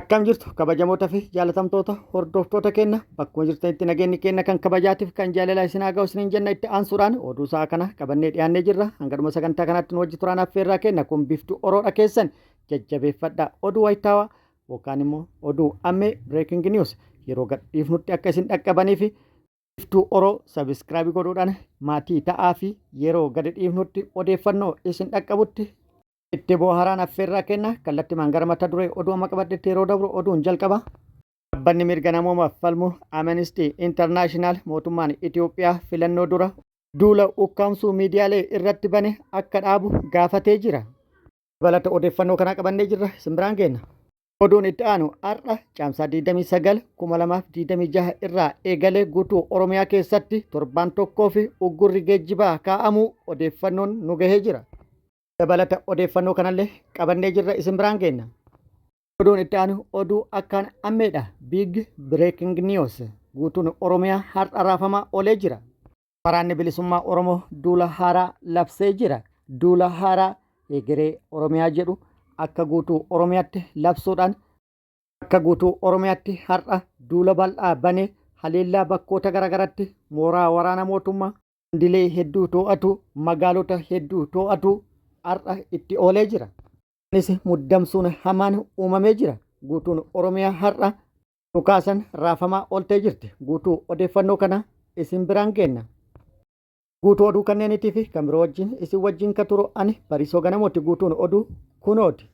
Akkam jirtu kabajamoota fi jaalatamtoota hordoftoota keenya, bakkuma jirtanitti nageenyi keenya kan kabajaatiif kan jaalalaa isin haa ga'u isiniin jenna. Itti aansuudhaan oduu sa'a kana qabannee dhiyaannee jirra. Hanga dhuma sagantaa kanaatti nu wajji turaan affeerraa keenya. Kun Biftu Oroodha, keessan jajjabeeffadha. Oduu wayitaawaa yookaan immoo oduu ammee, breaking news, yeroo gadhiifnutti akka isin dhaqqabanii fi Biftuu Oroo subscribe godhuudhaan maatii ta'aa fi yeroo gadi dhiifnutti odeeffannoo isin dhaqqabutti itti booharaan affeerraa kenna. Kallattimaan gara mata duree oduu amma qabadhetti yeroo dabru, oduun jalqaba. Dhaabbanni mirga namoomaaf falmu Amnesty International mootummaan Itoophiyaa filannoo dura duula ukkaamsuu miidiyaalee irratti bane akka dhaabu gaafatee jira. Dabalata odeeffannoo kanaa qabannee jirra, isin biraan geenna. Oduun itti aanu, har'a Caamsaa 29 2026 irraa eegalee guutuu Oromiyaa keessatti torbaan tokkoo fi uggurri geejjibaa kaa'amuu odeeffannoon nu gahee jira. Dabalata odeeffannoo kanallee qabannee jirra, isin biraan geenna. Oduun itti aanu oduu akkaan ammeedha. Big breaking news. Guutuun Oromiyaa har'a raafamaa oolee jira. Waraanni Bilisummaa Oromoo duula haaraa labsee jira. Duula haaraa egeree Oromiyaa jedhu akka guutuu Oromiyaatti labsuudhaan akka guutuu Oromiyaatti har'a duula bal'aa banee haleellaa bakkoota garaagaratti mooraa waraana mootummaa daandilee hedduu to'atu, magaalota hedduu to'atu har'a itti oolee jira. Kunis muddamsuun hamaan uumamee jira. Guutuun Oromiyaa har'a dhukaasan raafamaa ooltee jirti. Guutuu odeeffannoo kana isin biraan geenna. Guutuu oduu kanneeniitii fi kan biroo wajjin isin wajjin ka turu ani Bariisoo Ganamooti. Guutuun oduu kunooti.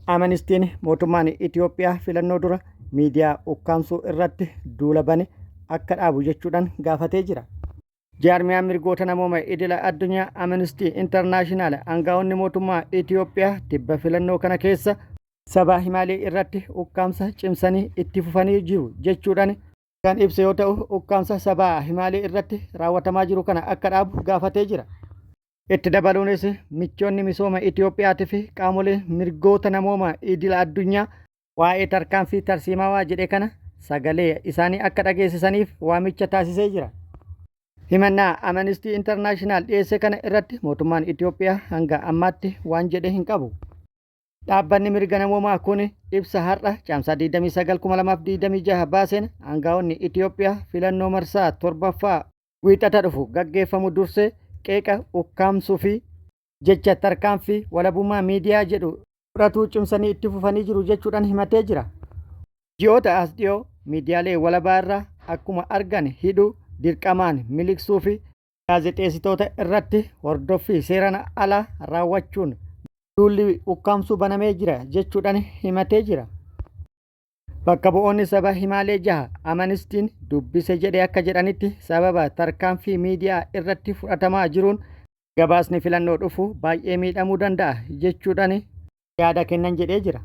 Amnistiin mootummaan Itoophiyaa filannoo dura miidiyaa ukkaamsuu irratti duula bane akka dhaabu jechuudhaan gaafatee jira. Jaarmiyaan mirgoota namooma idila addunyaa Amnesty International aangaa'onni mootummaa Itoophiyaa tibba filannoo kana keessa sabaa himaalee irratti ukkaamsa cimsanii itti fufanii jiru jechuudhaan kan ibse yoo ta'u, ukkaamsa sabaa himaalee irratti raawwatamaa jiru kana akka dhaabu gaafatee jira. Itti dabaluunis michoonni misooma Itoophiyaatii fi qaamoleen mirgoota namoomaa idila addunyaa waa'ee tarkaanfii tarsiimawaa jedhe kana sagalee isaanii akka dhageessisaniif waamicha taasisee jira. Himannaa Amnesty International dhiyeesse kana irratti mootummaan Itoophiyaa hanga ammaatti waan jedhe hin qabu. Dhaabbanni mirga namoomaa kun ibsa har'a Caamsaa 29,2026 baaseen aangaa'onni Itoophiyaa filannoo marsaa torbaffaa Wiixata dhufu gaggeeffamu dursee qeeqa ukkaamsuu fi jecha tarkaanfii walabummaa miidiyaa jedhu fudhatuu cimsanii itti fufanii jiru jechuudhaan himatee jira. Ji'oota as dhiyoo miidiyaalee walabaa irraa akkuma argan hidhuu, dirqamaan miliqsuu fi gaazexeessitoota irratti hordoffii seeraan alaa raawwachuun duulli ukkaamsuu banamee jira jechuudhaan himatee jira. Bakka bu'oonni saba himaalee jaha Amanistiin dubbise jedhe akka jedhanitti, sababa tarkaanfii miidiyaa irratti fudhatamaa jiruun gabaasni filannoo dhufu baay'ee miidhamuu danda'a jechuudhaan yaada kennan jedhee jira.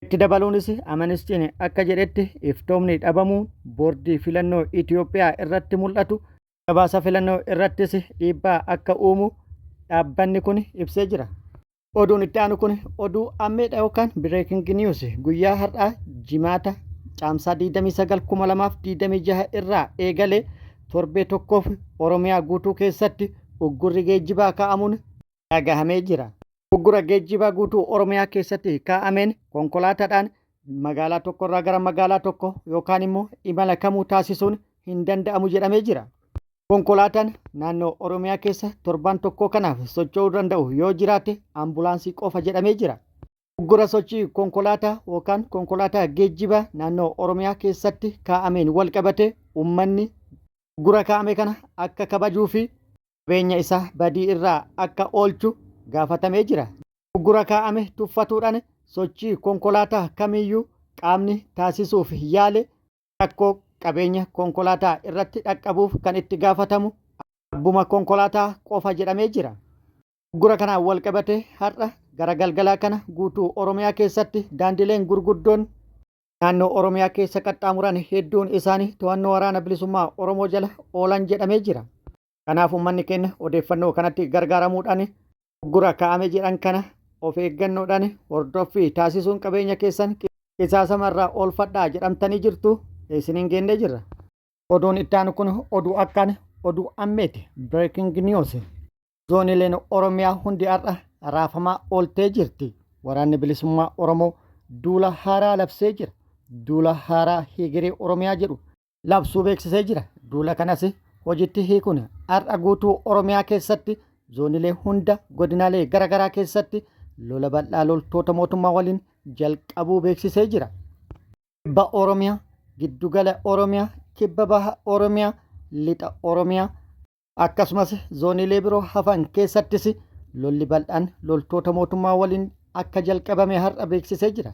Itti dabaluunis Amanistiin akka jedhetti, iftoomni dhabamuun boordii filannoo Itoophiyaa irratti mul'atu gabaasa filannoo irrattis dhiibbaa akka uumu dhaabbanni kun ibsee jira. Oduun itti aanu kun oduu ammeedha yookaan breaking news. Guyyaa har'aa Jimaata Caamsaa 29,2026 irraa eegalee torbee tokkoof Oromiyaa guutuu keessatti uggurri geejjibaa kaa'amuun dhagahamee jira. Uggura geejjibaa guutuu Oromiyaa keessatti kaa'ameen konkolaataadhaan magaalaa tokkorraa gara magaalaa tokko yookaan immoo imala kamuu taasisuun hin danda'amu jedhamee jira. Konkolaataan naannoo Oromiyaa keessa torbaan tokkoo kanaaf socho'uu danda'u yoo jiraate ambulaansii qofa jedhamee jira. Uggura sochii konkolaataa yookaan konkolaataa geejjibaa naannoo Oromiyaa keessatti kaa'ameen wal qabate uummanni uggura kaa'ame kana akka kabajuu fi qabeenya isaa badii irraa akka oolchu gaafatamee jira. Uggura kaa'ame tuffatuudhaan sochii konkolaataa kamiyyuu qaamni taasisuuf yaale rakkoo qabeenya konkolaataa irratti dhaqqabuuf kan itti gaafatamu abbuma konkolaataa qofa jedhamee jira. Uggura kanaan wal qabatee har'a gara galgalaa kana guutuu Oromiyaa keessatti daandileen gurguddoon naannoo Oromiyaa keessa qaxxaamuran hedduun isaanii to'annoo Waraana Bilisummaa Oromoo jala oolan jedhamee jira. Kanaaf uummanni keenya odeeffannoo kanatti gargaaramuudhaan uggura kaa'ame jedhan kana of eeggannoodhaan hordoffii taasisuun qabeenya keessan qisaasama irraa oolfadhaa jedhamtanii jirtu, isiniin geennee jirra. Oduun itti aanu kun oduu akkaan oduu ammeeti. Breaking news. Zoonileen Oromiyaa hundi har'a raafamaa ooltee jirti. Waraanni Bilisummaa Oromoo duula haaraa labsee jira. Duula haaraa Hegeree Oromiyaa jedhu labsuu beeksisee jira. Duula kanas hojiitti hiikuun har'a guutuu Oromiyaa keessatti zoonilee hunda godinaalee garaagaraa keessatti lola bal'aa loltoota mootummaa waliin jalqabuu beeksisee jira. Kibba Oromiyaa, Giddugala Oromiyaa, Kibba Baha Oromiyaa, Lixa Oromiyaa akkasumas zoonilee biroo hafan keessattis lolli bal'aan loltoota mootummaa waliin akka jalqabame har'a beeksisee jira.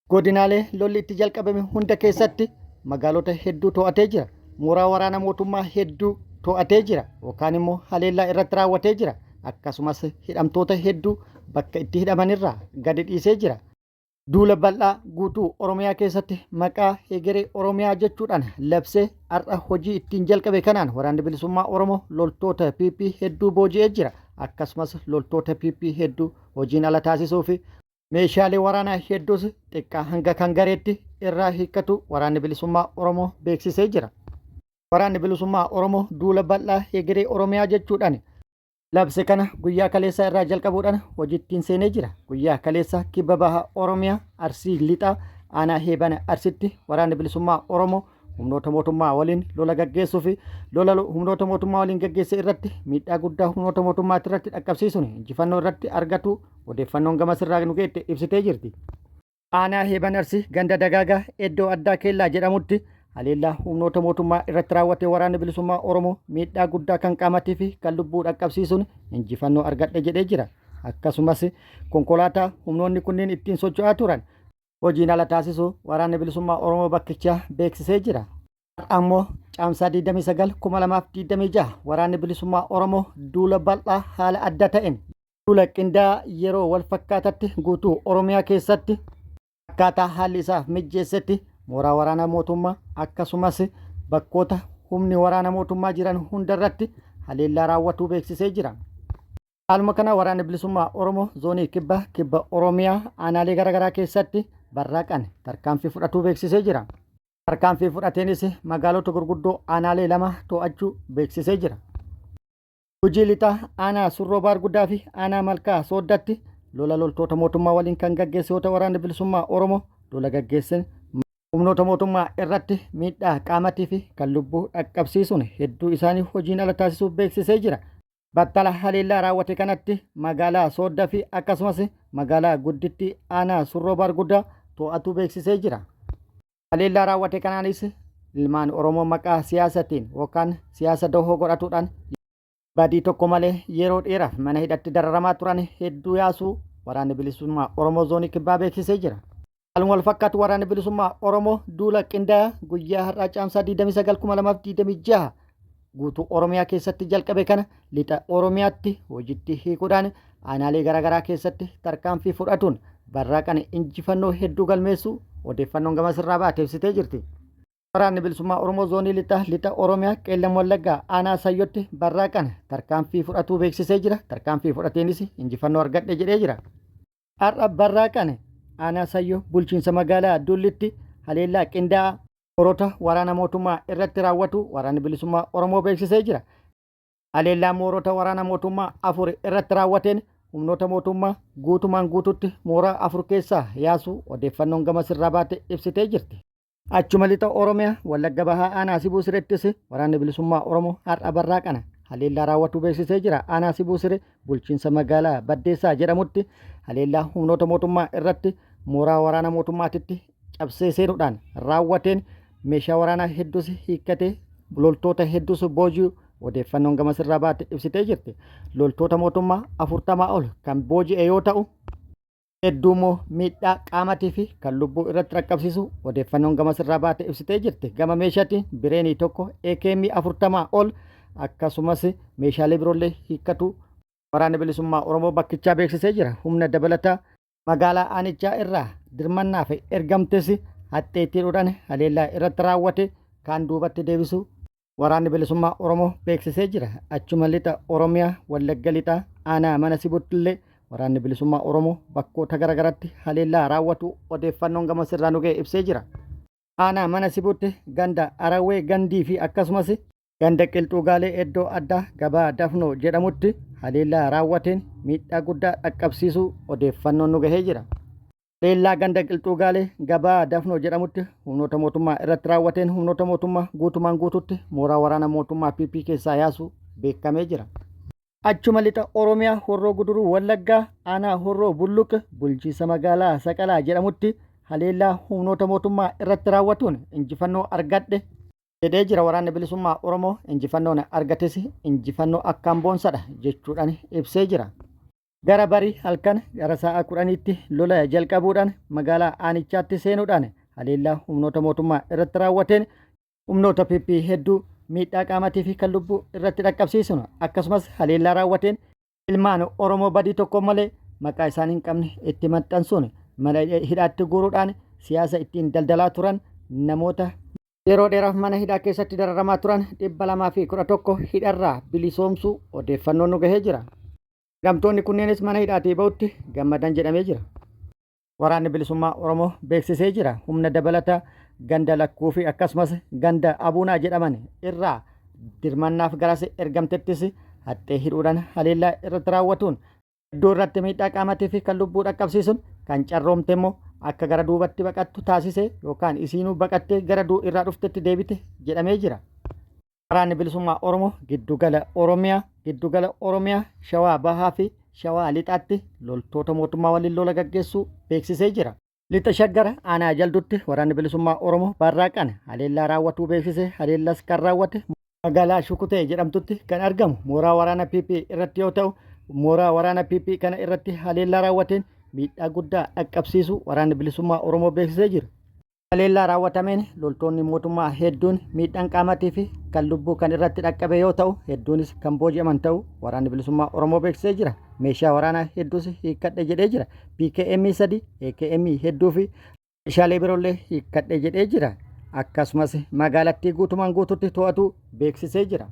Godinaalee lolli itti jalqabame hunda keessatti magaalota hedduu to'atee jira. Mooraa waraana mootummaa hedduu to'atee jira yookaan immoo haleellaa irratti raawwatee jira. Akkasumas hidhamtoota hedduu bakka itti hidhamanirraa gadi dhiisee jira. Duula bal'aa guutuu Oromiyaa keessatti maqaa Hegeree Oromiyaa jechuudhaan labsee har'a hojii ittiin jalqabe kanaan Waraanni Bilisummaa Oromoo loltoota PP hedduu booji'ee jira. Akkasumas loltoota PP hedduu hojiin ala taasisuu fi meeshaalee waraanaa hedduus xiqqaa hanga kan gareetti irraa hiikkatu Waraanni Bilisummaa Oromoo beeksisee jira. Waraanni Bilisummaa Oromoo duula bal'aa Hegeree Oromiyaa jechuudhaan labse kana guyyaa kaleessaa irraa jalqabuudhaan hojiittiin seenee jira. Guyyaa kaleessaa Kibba Baha Oromiyaa Arsii Lixaa Aanaa Heebana Arsitti Waraanni Bilisummaa Oromoo humnoota mootummaa waliin lola gaggeessuu fi lola humnoota mootummaa waliin gaggeesse irratti miidhaa guddaa humnoota mootummaa irratti dhaqqabsiisuun injifannoo irratti argatu odeeffannoon gama sirraa nu geette ibsitee jirti. Aanaa Heeban Arsii ganda Dagaagaa iddoo addaa Keellaa jedhamutti haleellaa humnoota mootummaa irratti raawwate Waraanni Bilisummaa Oromoo miidhaa guddaa kan qaamatii fi kan lubbuu dhaqqabsiisuun injifannoo argadhe jedhee jira. Akkasumas konkolaataa humnoonni kunneen ittiin socho'aa turan hojiin ala taasisuu Waraanni Bilisummaa Oromoo bakkichaa beeksisee jira. Ammoo Caamsaa 29 2026 Waraanni Bilisummaa Oromoo duula bal'aa haala adda ta'een duula qindaa'aa yeroo wal fakkaatatti guutuu Oromiyaa keessatti akkaataa haalli isaaf mijjeessetti mooraa waraana mootummaa akkasumas bakkoota humni waraana mootummaa jiran hundarratti haleellaa raawwatuu beeksisee jira. Haaluma kana Waraanni Bilisummaa Oromoo zoonii kibba kibba Oromiyaa aanaalee garaagaraa keessatti barraaqan tarkaanfii fudhatuu beeksisee jira. Tarkaanfii fudhateenis magaalota gurguddoo aanaalee lama to'achuu beeksisee jira. Gujii Lixaa aanaa Surroo Baarguddaa fi aanaa Malkaa Sooddatti lola loltoota mootummaa waliin kan gaggeesse yoo ta'u Waraanni Bilisummaa Oromoo lola gaggeessen humnoota mootummaa irratti miidhaa qaamatii fi kan lubbuu dhaqqabsiisuun hedduu isaanii hojiin ala taasisuu beeksisee jira. Battala haleellaa raawwate kanatti magaalaa Soodda fi akkasumas magaalaa guddittii aanaa Surroo Baarguddaa to'atuu beeksisee jira. Haleellaa raawwate kanaanis ilmaan Oromoo maqaa siyaasatiin yookaan siyaasa dahoo godhatuudhaan badii tokko malee yeroo dheeraaf mana hidhatti dararamaa turan hedduu yaasuu Waraanni Bilisummaa Oromoo Zoonii Kibbaa beeksisee jira. Haaluma wal fakkaatu Waraanni Bilisummaa Oromoo duula qindaa'aa guyyaa har'aa Caamsaa 29,2026 guutuu Oromiyaa keessatti jalqabe kana lixa Oromiyaatti hojiitti hiikuudhaan aanaalee garaagaraa keessatti tarkaanfii fudhatuun barraaqan injifannoo hedduu galmeessuu odeeffannoon gama sirraa baate ibsitee jirti. Waraanni Bilisummaa Oromoo Zoonii Lixa Lixa Oromiyaa Qeellam Wallaggaa Aanaa Sayyotti barraaqan tarkaanfii fudhatuu beeksisee jira. Tarkaanfii fudhateenis injifannoo argadhe jedhee jira. Har'a barraaqan Aanaa Sayyoo bulchiinsa magaalaa Dullitti haleellaa qindaa'aa moorota waraana mootummaa irratti raawwatu Waraanni Bilisummaa Oromoo beeksisee jira. Haleellaa moorota waraana mootummaa afur irratti raawwateen humnoota mootummaa guutumaan guututti mooraa afur keessaa yaasuu odeeffannoon gama sirraa baate ibsitee jirti. Achuma lixa Oromiyaa Wallagga Bahaa Aanaa Sibuu Sireettis Waraanni Bilisummaa Oromoo har'a barraaqana haleellaa raawwatuu beeksisee jira. Aanaa Sibuu Siree bulchiinsa magaalaa Baddeessaa jedhamutti haleellaa humnoota mootummaa irratti mooraa waraana mootummaatitti cabsee seenuudhaan raawwateen meeshaa waraanaa hedduus hiikkatee loltoota hedduus booji'u odeeffannoon gama sirraa baate ibsitee jirti. Loltoota mootummaa 40 ol kan booji'e yoo ta'u, hedduu immoo miidhaa qaamatii fi kan lubbuu irratti dhaqqabsiisu odeeffannoon gama sirraa baate ibsitee jirti. Gama meeshaatiin bireenii tokko AKM 40 ol akkasumas meeshaalee biroollee hiikkatu Waraanni Bilisummaa Oromoo bakkichaa beeksisee jira. Humna dabalataa magaalaa aanichaa irraa dirmannaaf ergamtes haxxeettiidhuudhaan haleellaa irratti raawwate kaan duubatti deebisu Waraanni Bilisummaa Oromoo beeksisee jira. Achuma lixa Oromiyaa Wallagga Lixaa aanaa Mana Sibuttillee Waraanni Bilisummaa Oromoo bakkoota garagaratti haleellaa raawwatu odeeffannoon gama sirraa nu ga'e ibsee jira. Aanaa Mana Sibuutti ganda Arawwee Gandii fi akkasumas ganda Qilxuu Gaalee iddoo addaa Gabaa Dafnoo jedhamutti haleellaa raawwateen miidhaa guddaa dhaqqabsiisuu odeeffannoon nu gahee jira. Haleellaa ganda Qilxuu Gaalee gabaa Dafnoo jedhamutti humnoota mootummaa irratti raawwateen humnoota mootummaa guutumaan guututti mooraa waraana mootummaa PP keessaa yaasuu beekamee jira. Achuma lixa Oromiyaa Horroo Guduruu Wallaggaa aanaa Horroo Bulluq bulchiinsa magaalaa Saqalaa jedhamutti haleellaa humnoota mootummaa irratti raawwatuun injifannoo argadhe jedhee jira waraanni bilisummaa Oromoo injifannoon argates injifannoo akkaan boonsadha jechuudhaan ibsee jira. Gara barii halkan gara sa'a 10tti lola jalqabuudhaan magaalaa aanichaatti seenuudhaan haleellaa humnoota mootummaa irratti raawwateen humnoota PP hedduu miidhaa qaamatii fi kan lubbuu irratti dhaqqabsiisuun akkasumas haleellaa raawwateen ilmaan Oromoo badii tokko malee maqaa isaan hin qabne itti maxxansuun mana hidhaatti guuruudhaan siyaasa ittiin daldalaa turan namoota yeroo dheeraaf mana hidhaa keessatti dararamaa turan 211 hidharraa bilisoomsuu odeeffannoon nu gahee jira. Hidhamtoonni kunneenis mana hidhaatii ba'utti gammadan jedhamee jira. Waraanni Bilisummaa Oromoo beeksisee jira. Humna dabalata ganda lakkuu fi akkasumas ganda Abuunaa jedhaman irraa dirmannaaf garas ergamtettis haxxee hidhuudhaan haleellaa irratti raawwatuun hedduu irratti miidhaa qaamatii fi kan lubbuu dhaqqabsiisuun kan carroomte immoo akka gara duubatti baqattu taasise yookaan isiinuu baqattee gara irraa dhuftetti deebite jedhamee jira. Waraanni Bilisummaa Oromoo giddugala Oromiyaa, giddugala Oromiyaa, Shawaa Bahaa fi Shawaa Lixaatti loltoota mootummaa waliin lola gaggeessuu beeksisee jira. Lixa Shaggar aanaa Jaldutti Waraanni Bilisummaa Oromoo barraaqaan haleellaa raawwatuu beeksise. Haleellas kan raawwate magaalaa Shukutee jedhamtutti kan argamu mooraa waraana PP irratti yoo ta'u, mooraa waraana PP kana irratti haleellaa raawwateen miidhaa guddaa dhaqqabsiisuu Waraanni Bilisummaa Oromoo beeksisee jira. Haleellaa raawwatameen loltoonni mootummaa hedduun miidhaan qaamatii fi kan lubbuu kan irratti dhaqqabe yoo ta'u hedduunis kan booji'aman ta'uu Waraanni Bilisummaa Oromoo beeksisee jira. Meeshaa waraanaa hedduus hiikkadhe jedhee jira. PKM 3, AKM hedduu fi meeshaalee biroollee hiikkadhe jedhee jira. Akkasumas magaalattii guutumaan guututti to'atuu beeksisee jira.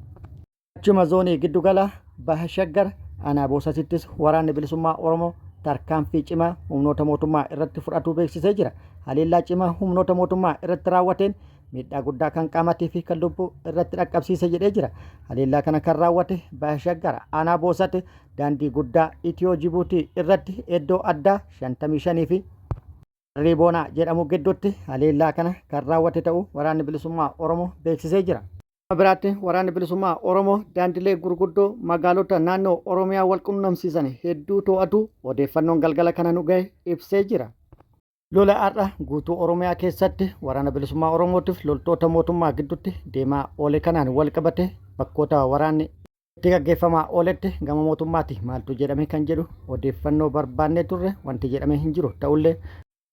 Achuma zoonii giddugala Baha Shaggar aanaa Boosatittis waraanni bilisummaa Oromoo tarkaanfii cimaa humnoota mootummaa irratti fudhatuu beeksisee jira. Haleellaa cimaa humnoota mootummaa irratti raawwateen miidhaa guddaa kan qaamatii fi kan lubbuu irratti dhaqqabsiise jedhee jira. Haleellaa kana kan raawwate Baha Shaggar aanaa Boosat daandii guddaa Itiyoo Jibuutii irratti iddoo addaa 55 fi Riiboonaa jedhamu gidduutti haleellaa kana kan raawwate ta'uu waraanni bilisummaa Oromoo beeksisee jira. Gama biraatti Waraanni Bilisummaa Oromoo daandilee gurguddoo magaalota naannoo Oromiyaa wal qunnamsiisan hedduu to'atuu odeeffannoon galgala kana nu gahe ibsee jira. Lola har'a guutuu Oromiyaa keessatti Waraana Bilisummaa Oromootiif loltoota mootummaa gidduutti deemaa oole kanaan wal qabate bakkoota waraanni itti gaggeeffamaa ooletti gama mootummaati maaltu jedhame kan jedhu odeeffannoo barbaannee turre wanti jedhame hin jiru ta'ullee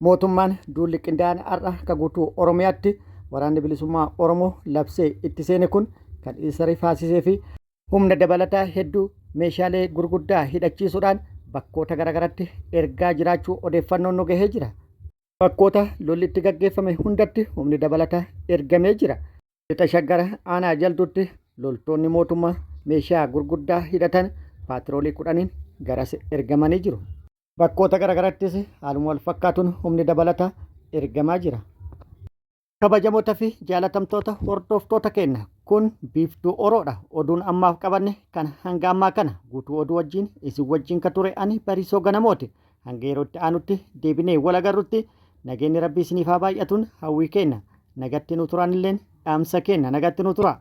Mootummaan duulli qindaa'aan har'a akka guutuu Oromiyaatti waraanni bilisummaa Oromoo labsee itti seene kun kan isa rifaasisee fi humna dabalataa hedduu meeshaalee gurguddaa hidhachiisuudhaan bakkoota garaagaratti ergaa jiraachuu odeeffannoon nu gahee jira. Bakkoota lolli itti gaggeeffame hundatti humni dabalataa ergamee jira. Lixa Shaggar aanaa Jalduutti loltoonni mootummaa meeshaa gurguddaa hidhatan paatiroolii 10n garas ergamanii jiru. Bakkoota garagarattis haaluma wal fakkaatuun humni dabalataa ergamaa jira. Kabajamoota fi jaalatamtoota hordoftoota keenya kun Biiftuu Oroodha. Oduun ammaaf qabanne kan hanga ammaa kana guutuu oduu wajjin isin wajjin ka ture ani Bariisoo Ganamooti. Hanga yeroo itti aanutti deebinee wal agarrutti nageenyi Rabbii isiniif haa baay'atuun hawwii keenya. Nagatti nu turaan illeen dhaamsa keenya nagatti nu tura.